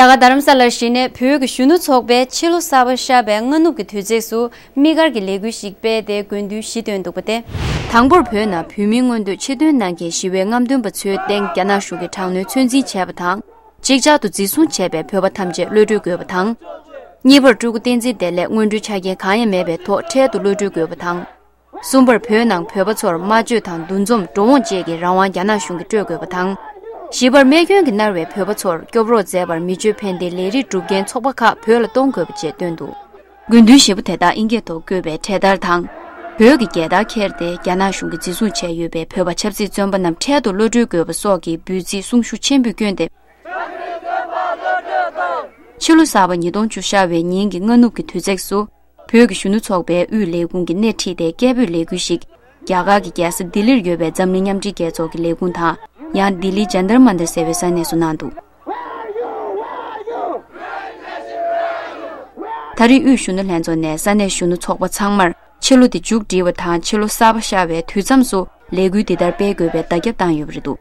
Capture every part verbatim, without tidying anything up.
ད་ག་རྡ་རམ་ས་ལར་གཞི་ནས་བོད་ཀྱི་གཞོན་ནུ་ཚོགས་པས་ཕྱི་ལོ་གསར་པ་ཤར་བའི་སྔ་ནུབ་ཀྱི་དུས་ཚིགས་སུ་དམིགས་བཀར་གྱི་ལས་འགུལ་ཞིག་སྤེལ་ཏེ་དགོས་འདུན་བཞི་བཏོན་འདུག་པ་སྟེ། དང་པོར་བོད་ནང་བོད་མིའི་མངོན་འདོད་ཆེད་འདོན་གནང་མཁན་ཞི་བའི་རྔམ་སྟོན་པ་ཚོའི་སྟེང་རྒྱ་ནག་གཞུང་གིས་དྲག་གནོན་ཚོད་འཛིན་བྱས་པ་དང་། ཅིག་ཅར་དུ་འཛིན་བཟུང་བྱས་པའི་བོད་པ་ཐམས་ཅད་གློད་གྲོལ་དགོས་པ་དང་། གཉིས་པར་སྤྲུལ་སྐུ་བསྟན་འཛིན་བདེ་ལེགས་སྔོན་འགྲོའི་ཆ་རྐྱེན་གང་ཡང་མེད་པའི་ཐོག་འཕྲལ་དུ་གློད་གྲོལ་དགོས་པ་དང་། གསུམ་པར་བོད་ནང་བོད་པ་ཚོར་སྨྲ་བརྗོད་དང་འདུ་འཛོམས་འགྲོ་འོང་བཅས་ཀྱི་རང་དབང་རྒྱ་ནག་གཞུང་གིས་སྤྲོད་དགོས་པ་དང་། བཞི་པར་རྨས་སྐྱོན་གྱིས་མནར་བའི་བོད་པ་ཚོར་སྐྱོབ་རོགས་མཛད་པར་མི་སྤྱོད་ཕན་བདེའི་ལས་རིགས་སྒྲུབ་མཁན་ཚོགས་པ་ཁག་བོད་ལ་གཏོང་དགོས་པ་བཅས་བཏོན་འདུག་དགོས་འདུན་བཞི་པོ་དེ་དག་ཨིན་སྐད་ཐོག་བཀོད་པའི་འཕྲེད་དར་དང་། བོད་ཀྱི་རྒྱལ་དར་འཁྱེར་ཏེ་རྒྱ་ནག་གཞུང་གིས་འཛིན་བཟུང་བྱས་ཡོད་པའི་བོད་པ་ཆབ་སྲིད་བཙོན་པ་རྣམས་འཕྲལ་དུ་གློད་གྲོལ་དགོས་པ་སོགས་ཀྱི་འབོད་ཚིག་གསུང་ཞུ་ཆེན་པོས་བསྐྱོན་ཏེ། ཕྱི་ལོ་གསར་པ་ཉིས་སྟོང་བཅུ་ཤར་བའི་ཉིན་གྱི་སྔ་ནུབ་ཀྱི་དུས་ཚིགས་སུ། བོད་ཀྱི་གཞོན་ནུ་ཚོགས་པའི་དབུས་ལས་ཁུངས་ཀྱིས་སྣེ་ཁྲིད་དེ་སྐད་འབོད་ལས་འགུལ་ཞིག་རྒྱ་གར་གྱི་རྒྱལ་ས་ལྡི་ལིར་ཡོད་པའི་འཛམ་གླིང་མཉམ་འབྲེལ་རྒྱལ་ཚོགས་ཀྱི་ལས་ཁུངས་དང་། ཡང་ལྡི་ལིའི་ཇན་ཏར་མན་ཏར་ཟེར་བའི་ས་གནས་སུ་གནང་འདུག་ད་རེས་དབུས་གཞོན་ནུ་ལྷན་ཚོགས་ནས་ས་གནས་གཞོན་ནུ་ཚོགས་པ་ཚང་མར་ཕྱི་ལོ་འདི་མཇུག་སྒྲིལ་བ་དང་ཕྱི་ལོ་གསར་པ་ཤར་བའི་དུས་མཚམས་སུ་ལས་འགུལ་འདི་ལྟར་སྤེལ་དགོས་པའི་བརྡ་ཁྱབ་བཏང་ཡོད་པ་རེད་འདུག་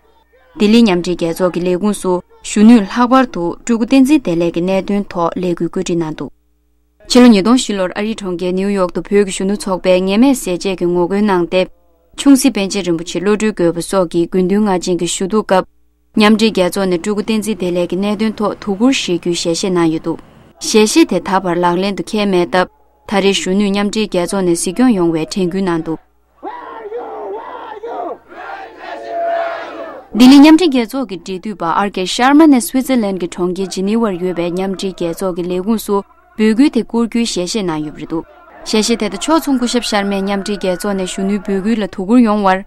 ལྡི་ལི་མཉམ་འབྲེལ་རྒྱལ་ཚོགས་ཀྱི་ལས་ཁུངས་སུ་གཞོན་ནུས་ལྷག་པར་དུ་སྤྲུལ་སྐུ་བསྟན་འཛིན་བདེ་ལེགས་ཀྱི་གནད་དོན་ཐོག་ལས་འགུལ་བཀོད་སྒྲིག་གནང་འདུག་ཕྱི་ལོ་ཉིས་སྟོང་བཞི་ལོར་ཨ་རིའི་གྲོང་ཁྱེར་ནིའུ་ཡོག་ཏུ་བོད་ཀྱི་གཞོན་ནུ་ཚོགས་པས་ངེས་མེད་ཟས་བཅད་ཀྱི་ངོ་རྒོལ་གནང་སྟེ། ཆུང་སྲིད་པཎ་ཆེན་རིན་པོ་ཆེ་གློད་གྲོལ་དགོས་པ་སོགས་ཀྱི་དགོས་འདུན་ལྔ་ཅན་གྱི་ཞུ་གཏུག་སྐབས། མཉམ་འབྲེལ་རྒྱལ་ཚོགས་ནས་སྤྲུལ་སྐུ་བསྟན་འཛིན་བདེ་ལེགས་ཀྱི་གནད་དོན་ཐོག་དོ་ཁུར་བཞེས་རྒྱུའི་ཞལ་བཞེས་གནང་ཡོད་འདུག་ཞལ་བཞེས་དེ་ད་བར་ལག་ལེན་དུ་འཁེལ་མེད་སྟབས། ད་རེས་གཞོན་ནུས་མཉམ་འབྲེལ་རྒྱལ་ཚོགས་ནས་གཟིགས་སྐྱོང་ཡོང་བའི་དྲན་སྐུལ་གནང་འདུག་ལྡི་ལི་མཉམ་འབྲེལ་རྒྱལ་ཚོགས་ཀྱི་འབྲེལ་མཐུད་པ་ཨར་ཀེ་ཤར་མ་ནས་སུའི་ཙེར་ལན་གྱི་གྲོང་ཁྱེར་ཇི་ནི་ཝར་ཡོད་པའི་མཉམ་འབྲེལ་རྒྱལ་ཚོགས་ཀྱི་ལས་ཁུངས་སུ་འབོད་སྐུལ་དེ་བསྐུར་རྒྱུའི་ཞལ་བཞེས་གནང་ཡོད་པ་རེད་འདུག་ཞལ་བཞེས་དེ་དང་ཕྱོགས་མཚུངས་སྐུ་ཞབས་ཤར་མས་མཉམ་འབྲེལ་རྒྱལ་ཚོགས་ནས་གཞོན་ནུའི་འབོད་སྐུལ་ལ་དོ་ཁུར་ཡོང་བར།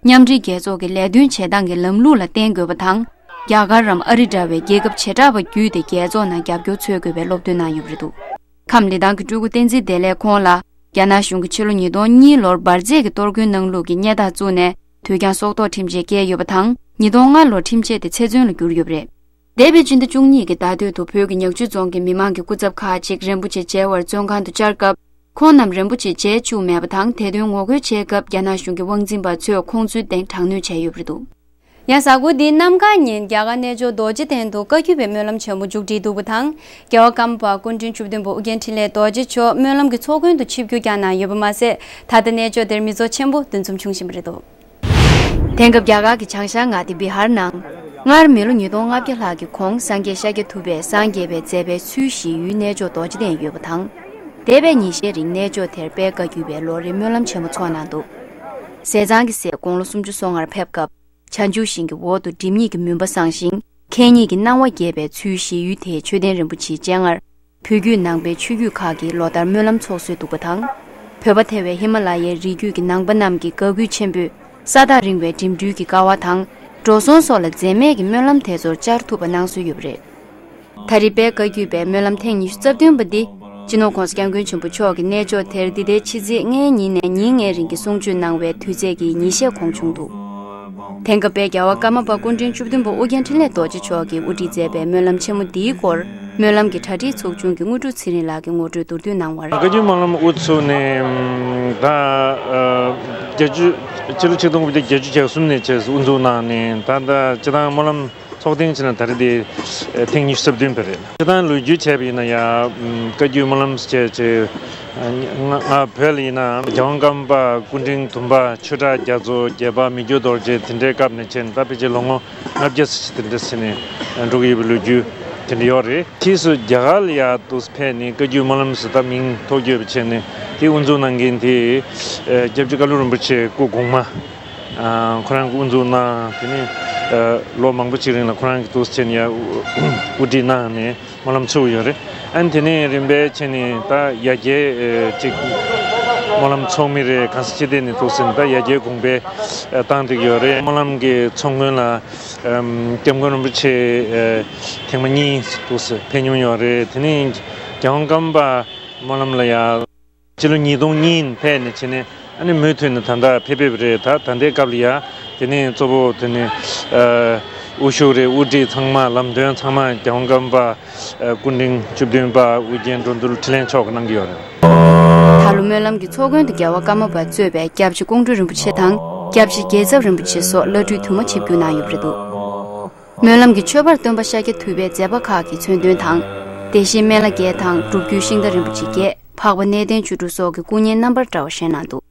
མཉམ་འབྲེལ་རྒྱལ་ཚོགས་ཀྱི་ལས་དོན་བྱེད་སྟངས་ཀྱི་ལམ་ལུགས་ལ་བརྟེན་དགོས་པ་དང་། རྒྱ་གར་རམ་ཨ་རི་འདྲ་བའི་རྒྱལ་ཁབ་བྱེ་བྲག་པ་བརྒྱུད་དེ་རྒྱལ་ཚོགས་ནང་རྒྱབ་སྐྱོར་འཚོལ་དགོས་པའི་སློབ་སྟོན་གནང་ཡོད་པ་རེད་འདུག་ཁམས་ལི་ཐང་གི་སྤྲུལ་སྐུ་བསྟན་འཛིན་བདེ་ལེགས་ཁོང་ལ། རྒྱ་ནག་གཞུང་གིས་ཕྱི་ལོ་ཉིས་སྟོང་གཉིས་ལོར་འབར་རྫས་ཀྱི་གཏོར་རྒོལ་གནང་ལུགས་ཀྱི་སྙན་ཐག་བཙུགས་ནས་དུས་འགྱངས་སྲོག་ཐོག་ཁྲིམས་ཆད་བཀལ་ཡོད་པ་དང་། ཉིས་སྟོང་ལྔ་ལོར་ཁྲིམས་ཆད་དེ་ཚེ་བཙོན་ལ་བསྒྱུར་ཡོད་པ་རེད། འདས་པའི་སྤྱི་ཟླ་བཅུ་གཉིས་ཀྱི་ཟླ་སྟོད་དུ་བོད་ཀྱི་ཉག་ཆུ་རྫོང་གི་མི་མང་གི་སྐུ་ཚབ་ཁག་ཅིག་རིན་པོ་ཆེ་མཇལ་བར་བཙོན་ཁང་དུ་བཅར་སྐབས། ཁོང་རྣམས་རིན་པོ་ཆེ་མཇལ་བཅུག་མེད་པ་དང་། དེ་དོན་ངོ་རྒོལ་བྱས་སྐབས། རྒྱ་ནག་གཞུང་གི་དབང་འཛིན་པ་ཚོས་ཁོང་ཚོའི་སྟེང་དྲག་གནོན་བྱས་ཡོད་པ་རེད་འདུག་ཡང་གཟའ་འཁོར་འདིའི་གནམ་གང་ཉིན་རྒྱ་གར་གནས་མཆོག་རྡོ་རྗེ་གདན་དུ་བཀའ་བརྒྱུད་པའི་སྨོན་ལམ་ཆེན་མོ་མཇུག་སྒྲིལ་འདུག་པ་དང་། རྒྱལ་བ་ཀརྨ་པ་སྐུ་ཕྲེང་བཅུ་བདུན་པ་ཨོ་རྒྱན་འཕྲིན་ལས་རྡོ་རྗེ་མཆོག་སྨོན་ལམ་གྱི་ཚོགས་མགོན་དུ་ཆིབས་བསྒྱུར་བསྐྱངས་གནང་ཡོད་པ་མ་ཟད། ད་ལྟ་གནས་མཆོག་དེར་མི་ཚོགས་ཆེན་པོ་འདུ་འཛོམས་བྱུང་བཞིན་པ་རེད་འདུག་དེང་སྐབས་རྒྱ་གར་གྱི་བྱང་ཤར་མངའ་སྡེ་བི་ཧར་ནང་། སྔར་མི་ལོ་ཉིས་སྟོང་ལྔ་བརྒྱ་ལྷག་གི་གོང་སངས་རྒྱས་ཤཱཀྱ་ཐུབ་པས་སངས་རྒྱས་པའི་མཛད་པའི་ཚུལ་བཞེས་ཡུལ་གནས་མཆོག་རྡོ་རྗེ་གདན་ཡོད་པ་དང་། འདས་པའི་ཉིན་ཤས་རིང་གནས་མཆོག་དེར་དཔལ་བཀའ་བརྒྱུད་པའི་ལོ་རེའི་སྨོན་ལམ་ཆེན་མོ་འཚོགས་གནང་འདུག་ཟས་གཙང་གི་སྲས་དགུང་ལོ་སུམ་ཅུ་སོ་ལྔར་ཕེབས་སྐབས། བྱང་ཆུབ་ཤིང་གི་འོག་ཏུ་སྒྲིབ་གཉིས་ཀྱི་མུན་པ་སངས་ཤིང་། ཁེ་གཉིས་ཀྱི་སྣང་བ་རྒྱས་པའི་ཚུལ་བཞེས་ཡུལ་དེའི་མཆོད་རྟེན་རིན་པོ་ཆེའི་སྤྱན་སྔར། བོད་བརྒྱུད་ནང་པའི་ཆོས་བརྒྱུད་ཁག་གིས་ལོ་ལྟར་སྨོན་ལམ་འཚོགས་སྲོལ་འདུག་པ་དང་། བོད་པ་ཐེ་བའི་ཧི་མ་ལ་ཡའི་རི་རྒྱུད་ཀྱི་ནང་པ་རྣམས་ཀྱིས་དགའ་གུས་ཆེན་པོས་ས་ཐག་རིང་བའི་འགྲིམ་འགྲུལ་གྱི་དཀའ་བ་དང་། འགྲོ་སོང་སོགས་ལ་འཛེམ་མེད་ཀྱིས་སྨོན་ལམ་དེ་ཚོར་བཅར་ཐུབ་པ་གནང་སྲོལ་ཡོད་པ་རེད། ད་རེས་དཔལ་བཀའ་བརྒྱུད་པའི་སྨོན་ལམ་ཐེངས་ཉི་ཤུ་རྩ་བདུན་པ་འདི། སྤྱི་ནོར་༧གོང་ས་༧སྐྱབས་མགོན་ཆེན་པོ་མཆོག་གིས་གནས་མཆོག་དེར་འདི་ཟླའི་ཕྱི་ཚེས་ལྔའི་ཉིན་ནས་ཉིན་ལྔའི་རིང་གི་གསུང་ཆོས་གནང་བའི་དུས་ཚོད་ཀྱི་ཉིན་ཤས་གོང་བྱུང་འདུག་དེང་སྐབས་དཔལ་རྒྱལ་བ་ཀརྨ་པ་སྐུ་ཕྲེང་བཅུ་བདུན་པ་ཨོ་རྒྱན་འཕྲིན་ལས་རྡོ་རྗེ་མཆོག་གིས་དབུ་ཁྲིད་མཛད་པའི་སྨོན་ལམ་ཆེན་མོ་འདིའི་སྐོར། སྨོན་ལམ་གྱི་གྲ་སྒྲིག་ཚོགས་ཆུང་གི་དངོས་གྲུབ་ཚེ་རིང་ལགས་ཀྱིས་ངོ་སྤྲོད་མདོར་བསྡུས་གནང་བར། བཀའ་བརྒྱུད་སྨོན་ལམ་དབུ་ཚུགས་ནས་ད་བརྒྱད་ཅུ། ཕྱི་ལོ་ཆིག་སྟོང་དགུ་བརྒྱ་བརྒྱད་ཅུ་གྱ་གསུམ་ནས་བྱས་དབུ་འཛུགས་གནང་ནས་ད་ལྟ་སྤྱི་བཏང་སྨོན་ལམ་ཚོགས་ཐེངས་བྱས་ན་ད་རེས་དེ་ཐེངས་ཉི་ཤུ་རྩ་བདུན་པ་རེད། སྤྱི་བཏང་ལོ་རྒྱུས་བྱས་པ་ཡིན་ན་ཡང་བཀའ་བརྒྱུད་སྨོན་ལམ་བྱས་བྱས་ང་ང་བོད་ལ་ཡིན་ན་རྒྱལ་དབང་ཀརྨ་པ་སྐུ་ཕྲེང་བདུན་པ་ཆོས་གྲགས་རྒྱ་མཚོ་བརྒྱད་པ་མི་བསྐྱོད་རྡོ་རྗེ་དེ་འདྲའི་སྐབས་ནས་བྱས་ནས་ད་ཕལ་ཆེར་ལོ་ངོ་ལྔ་བརྒྱ་ཙམ་ཞིག་དེ་འདྲ་ཟིན་ནས་འགྲོ་གི་ཡོད་པའི་ལོ་རྒྱུས་དེ་འདྲ་ཡོད་རེད། ཕྱིས་སུ་རྒྱ་གར་ལ་ཡར་འདུག་ཕེབས་ནས་བཀའ་བརྒྱུད་སྨོན་ལམ་ཟེར་ད་མིང་ཐོགས་ཡོད་པ་བྱས་ནས་དེ་དབུ་འཛུགས་གནང་མཁན་དེ་སྐྱབས་རྗེ་ཀ་ལུ་རིན་པོ་ཆེ་སྐུ་གོང་མ། ཁོ་རང་གིས་དབུ་འཛུགས་གནང་། དེ་ནས་ལོ་མང་པོ་ཅིག་རིང་ལ་ཁོ་རང་གིས་འདུག་སེ་བྱས་ནས་ཡར་དབུ་ཁྲིད་གནང་ནས་སྨོན་ལམ་ཚུགས་ཡོད་རེད། ཨ་ནི་དེ་ནས་རིམ་པས་བྱས་ནས་ད་ཡར་རྒྱས་ཅིག་སྨོན་ལམ་ཚོགས་མི་རེ་གང་ས་ཅི་ཐད་ནས་འདུག་སེ་ད་ཡར་རྒྱས་གོང་འཕེལ་བཏང་བསྡད་ཡོད་རེད། སྨོན་ལམ་གྱི་ཚོགས་མགོན་ལ་སྐྱབས་མགོན་རིན་པོ་ཆེ་ཐེངས་མ་གཉིས་འདུག་སེ་ཕེབས་མྱོང་ཡོད་རེད། དེ་ནས་རྒྱལ་དབང་ཀརྨ་པ་སྨོན་ལམ་ལ་ཡར། ཕྱི་ལོ་ཉིས་སྟོང་གཉིས་ཕེབས་ནས་བྱས་ནས་ཨ་ནི་མུ་མཐུད་ནས་ད་ལྟ་ཕེབས་ཕེབས་རེད། ད་ད་ལྟའི་སྐབས་ལ་ཡ་དེ་ནས་གཙོ་བོ་དེ་ནས་དབུ་བཞུགས་རེད། དབུ་ཁྲིད་ཚང་མ་ལམ་སྟོན་ཚང་མ་རྒྱལ་དབང་ཀརྨ་པ་སྐུ་ཕྲེང་བཅུ་བདུན་པ་ཨོ་རྒྱན་འགྲོ་འདུལ་འཕྲིན་ལས་མཆོག་གིས་གནང་གི་ཡོད་རེད། ད་ལོ་སྨོན་ལམ་གྱི་ཚོགས་མགོན་དུ་རྒྱལ་བ་ཀརྨ་པ་གཙོས་པའི་སྐྱབས་རྗེ་ཀོང་སྤྲུལ་རིན་པོ་ཆེ་དང་སྐྱབས་རྗེ་རྒྱལ་ཚབ་རིན་པོ་ཆེ་སོགས་བླ་སྤྲུལ་དུ་མ་ཆིབས་བསྒྱུར་གནང་ཡོད་པ་རེད་འདུག་སྨོན་ལམ་གྱི་མཆོད་པར་སྟོན་པ་ཤཱཀྱ་ཐུབ་པའི་མཛད་པ་ཁག་གི་མཚོན་དོན་དང་། བདེ་གཤེགས་སྨན་བླ་བརྒྱད་དང་སྒྲུབ་བརྒྱུད་ཤིང་རྟ་རིན་པོ་ཆེ་བརྒྱད། འཕགས་པ་གནས་བརྟན་བཅུ་དྲུག་སོགས་ཀྱི་སྐུ་བརྙན་རྣམ་པར་བཀྲ་བ་བཞེངས་གནང་འདུག་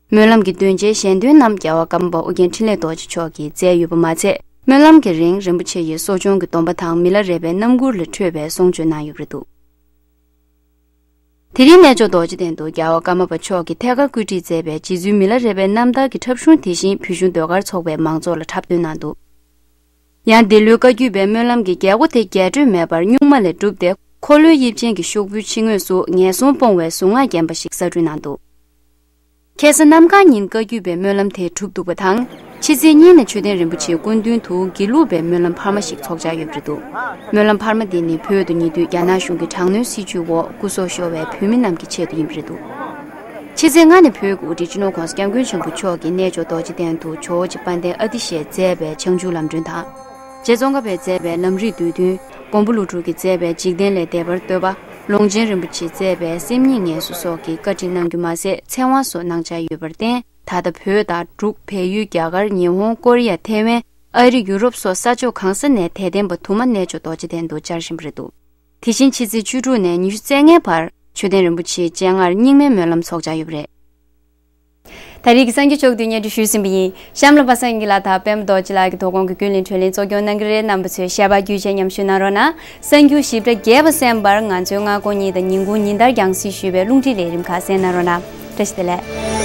སྨོན་ལམ་གྱི་འདོན་ཆའི་ཞལ་འདོན་རྣམས་རྒྱལ་བ་ཀརྨ་པ་ཨོ་རྒྱན་འཕྲིན་ལས་རྡོ་རྗེ་མཆོག་གིས་མཛད་ཡོད་པ་མ་ཚད། སྨོན་ལམ་གྱི་རིང་རིན་པོ་ཆེ་ཡིས་གསོ་སྦྱོང་གི་སྡོམ་པ་དང་མི་ལ་རས་པའི་རྣམ་མགུར་ལས་འཕྲོས་པའི་གསུང་ཆོས་གནང་ཡོད་པ་རེད་འདུག་དེ་རིང་གནས་མཆོག་རྡོ་རྗེ་གདན་དུ་རྒྱལ་བ་ཀརྨ་པ་མཆོག་གིས་ཐད་ཀར་བཀོད་སྒྲིག་མཛད་པའི་རྗེ་བཙུན་མི་ལ་རས་པའི་རྣམ་ཐར་གྱི་འཁྲབ་གཞུང་དེ་བཞིན་བོད་གཞུང་ཟློས་གར་ཚོགས་པའི་མང་ཚོགས་ལ་འཁྲབ་སྟོན་གནང་འདུག་ཡང་འདི་ལོའི་བཀའ་བརྒྱུད་པའི་སྨོན་ལམ་གྱི་རྒྱལ་སྒོ་དེ་རྒྱས་སྤྲོས་མེད་པར་གཉུག་མ་ལས་གྲུབ་སྟེ། འཁོར་ལོའི་དབྱིབས་ཅན་གྱི་ཤོག་བུའི་ཕྱི་ངོས་སུ་ངན་སོང་སྤོང་བའི་གཟུངས་སྔགས་བརྒྱན་པ་ཞིག་གསར་སྐྲུན་གནང་འདུག་ཁ་སང་གནམ་གང་ཉིན་བཀའ་བརྒྱུད་པའི་སྨོན་ལམ་དེ་གྲུབ་འདུག་པ་དང་། ཕྱི་ཚེས་གཉིས་ནས་མཆོད་རྟེན་རིན་པོ་ཆེའི་སྐུ་མདུན་དུ་དགེ་ལུགས་པའི་སྨོན་ལམ་འཕར་མ་ཞིག་ཚོགས་འཆར་ཡོད་པ་རེད་འདུག་སྨོན་ལམ་འཕར་མ་འདི་ནི་བོད་དུ་ཉེ་དུས་རྒྱ་ནག་གཞུང་གི་དྲག་གནོན་སྲིད་བྱུས་འོག་སྐུ་སྲོག་ཤོར་བའི་བོད་མི་རྣམས་ཀྱི་ཆེད་དུ་ཡིན་པ་རེད་འདུག་ཕྱི་ཚེས་ལྔ་ནས་བོད་ཀྱི་དབུ་ཁྲིད་སྤྱི་ནོར་༸གོང་ས་༸སྐྱབས་མགོན་ཆེན་པོ་མཆོག་གིས་གནས་མཆོག་རྡོ་རྗེ་གདན་དུ་ཇོ་བོ་རྗེ་དཔལ་ལྡན་ཨ་ཏི་ཤས་མཛད་པའི་བྱང་ཆུབ་ལམ་སྒྲོན་དང་། རྗེ་ཙོང་ཁ་པས་མཛད་པའི་ལམ་རིམ་བསྡུས་དོན། མགོན་པོ་ཀླུ་སྒྲུབ་ཀྱིས་མཛད་པའི་འཇིག་རྟེན་ལས་འདས་པར་བསྟོད་པ། ལོངས་སྤྱོད་རིན་པོ་ཆེས་མཛད་པའི་སེམས་ཉིད་ངལ་གསོ་སོགས་ཀྱི་བཀའ་ཁྲིད་གནང་རྒྱུ་མ་ཟད། ཚེ་དབང་སོགས་གནང་འཆར་ཡོད་པར་བརྟེན། ད་ལྟ་བོད་དང་འབྲུག་བལ་ཡུལ། རྒྱ་གར། ཉི་ཧོང་། ཀོ་རི་ཡ། ཐེ་ཝན། ཨ་རི། ཡུ་རོབ་སོགས་ས་ཕྱོགས་གང་ས་ནས་དད་ལྡན་པ་དུ་མ་གནས་མཆོག་རྡོ་རྗེ་གདན་དུ་བཅར་བཞིན་པ་རེད་འདུག་དེ་བཞིན་ཕྱི་ཚེས་བཅུ་དྲུག་ནས་ཉི་ཤུ་རྩ་ལྔའི་བར་མཆོད་རྟེན་རིན་པོ་ཆེའི་སྤྱན་སྔར་རྙིང་མའི་སྨོན་ལམ་ཚོགས་འཆར་ཡོད་པ་རེད། ད་རེས་ཀྱི་གསར་འགྱུར་ཕྱོགས་བསྡུས་སྙན་སྒྲོན་ཞུས་ཟིན་པ་ཡིན། གཤམ་ལ་པ་སངས་རྒྱས་ལགས་དང་པད་མ་རྡོ་རྗེ་ལགས་ཀྱིས་དོ་དགོང་གི་རྒྱུན་ལས་འཕྲོད་ལེན་གཙོ་སྐྱོང་གནང་གི་རེད། རྣམ་པ་ཚོས་ཞལ་པར་བརྒྱུད་བྱས་མཉམ་ཞུགས་གནང་རོགས་གནང་། གསར་འགྱུར་ཞིབ་ཕྲ་རྒྱས་པ་གསན་པར་ང་ཚོའི་སྔ་དགོང་གཉིས་དང་ཉིན་གུང་ཉིན་ལྟར་རྒྱང་སྲིང་ཞུས་པའི་རླུང་འཕྲིན་ལས་རིམ་ཁག་གསན་གནང་རོགས་གནང་། བཀྲ་ཤིས་བདེ་ལེགས།